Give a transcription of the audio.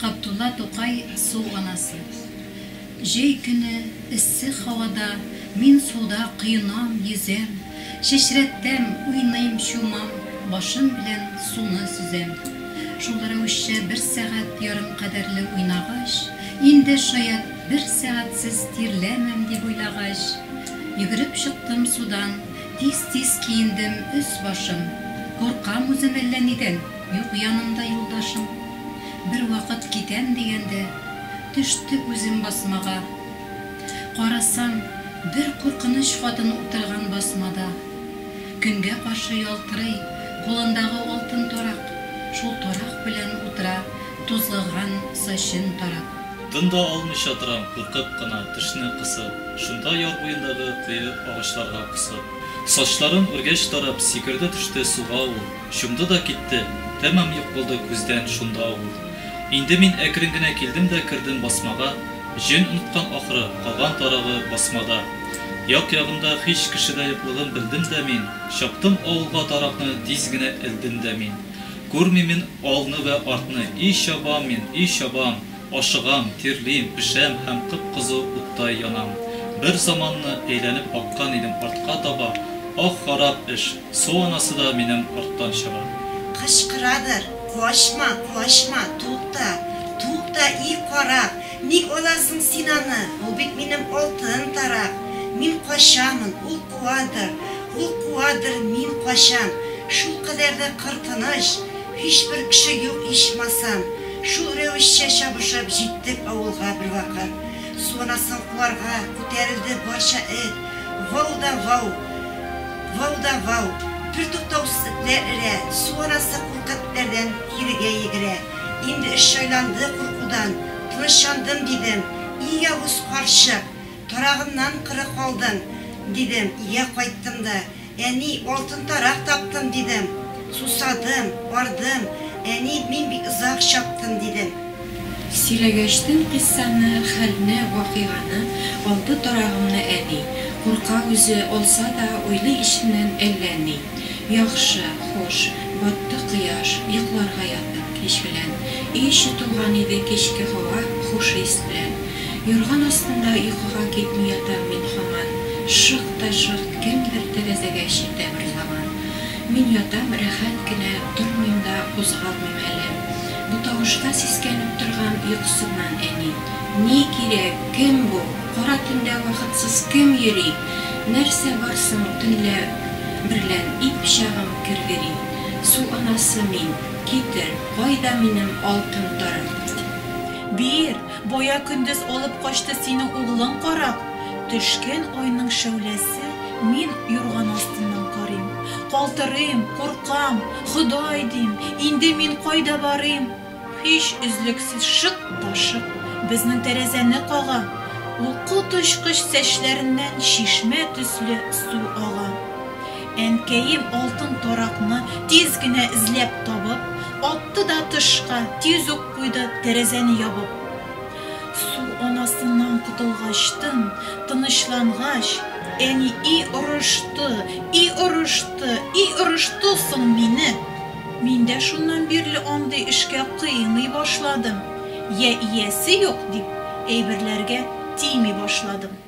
Габдулла Тукай Су анасы. Җәй көне, эссе һавада Мин суда коенам, йөзәм, Чәчрәтәм, уйныйм, чумам, Башым белән суны сөзәм. Шул рәвешчә бер сәгать ярым кадәрле уйнагач, Инде, шаять, бер сәгатьсез тирләмәм дип уйлагач, Йөгереп чыктым судан, тиз-тиз киендем өс-башым. Куркам үзем әллә нидән, юк янымда юлдашым. Бервакыт китәм дигәндә, төште күзем басмага. Карасам, бер куркыныч хатын утырган басмада. Көнгә каршы ялтырый кулындагы алтын тарак, шул тарак белән утыра тузгыган сачын тарап. Тын да алмыйча торам, куркып кына, тешне кысып, шунда яр буендагы куе агачларга посып. Сачларын үргәч тарап, сикерде төште суга ул. Чумды да китте, тәмам юк булды күздән шунда ул. Инде мин әкрен генә килдем дә кердем басмага, җен оныткан ахры, калган тарагы басмада. Як-ягымда һич кеше дә юклыгын белдем дә мин, чаптым авылга таракны тиз генә элдем дә мин. Күрмим мин алны вә артны, и чабам мин, и чабам. Ашыгам, тирлим, пешәм һәм кып-кызу уттай янам. Бер заманны әйләнеп баккан идем артка таба, ах, харап эш, су анасы да минем арттан чаба. Кычкырадыр, Качма, качма, тукта, тукта, и карак, ник аласың син аны, ул бит минем алтын тарак. Мин качамын, ул куадыр, ул куадыр, мин качам. Шулкадәр дә кыр тыныч, Һичбер кеше юк ичмасам. Шул рәвешчә чабышып җиттек авылга бервакыт. Су анасын куарга күтәрелде барча эт. Вау да вау! Вау да вау! Бертуктаусыз этләр өрә, су анасы куркып этләрдән кирегә йөгерә. Инде эш җайланды куркудан, тынычландым, дидем. И явыз карчык! Тарагымнан коры калдың, дидем, өйгә кайттым да. Әни, алтын тарак таптым, дидем. Сусадым, ардым, әни, мин бик озак чаптым, дидем. Сөйләгәчтен кыйссаны, хәлне, вакыйганы, алды тарагымны әни. Курка үзе, алса да, уйлый эченнән әллә ни. Яхшы, хуш. Батты кояш, йокларга яттым кич белән. Өй эче тулган иде кичке һава хуш ис белән. Юрган астында йокыга китми ятам мин һаман. Шык та шык кемдер тәрәзәгә чиртә берзаман. Мин ятам рәхәт кенә, тормыйм да, кузгалмыйм әле. Бу тавышка сискәнеп торган йокысыннан әни. Ни кирәк, кем бу, кара төндә вакытсыз кем йөри? Нәрсә бар соң төнлә берлән, и пычагым кергери? Су анасы мин, китер, кайда минем алтын тарак? Бир, Бая көндез алып качты синең углың карак. Төшкән айның шәүләсе, мин юрган астыннан карыйм. Калтырыйм, куркам, Ходай, дим, инде мин кайда барыйм? Һич өзлексез шык та шык безнең тәрәзәне кага. Ул коточкыч сәчләреннән чишмә төсле су ага. Әнкәем алтын таракны тиз генә эзләп табып, атты да тышка, тиз үк куйды тәрәзәне ябып. Су анасыннан котылгачтын, тынычлангач, әни и орышты, и орышты, и орышты соң мине! Мин дә шуннан бирле андый эшкә кыймый башладым, йә иясе юк дип, әйберләргә тими башладым.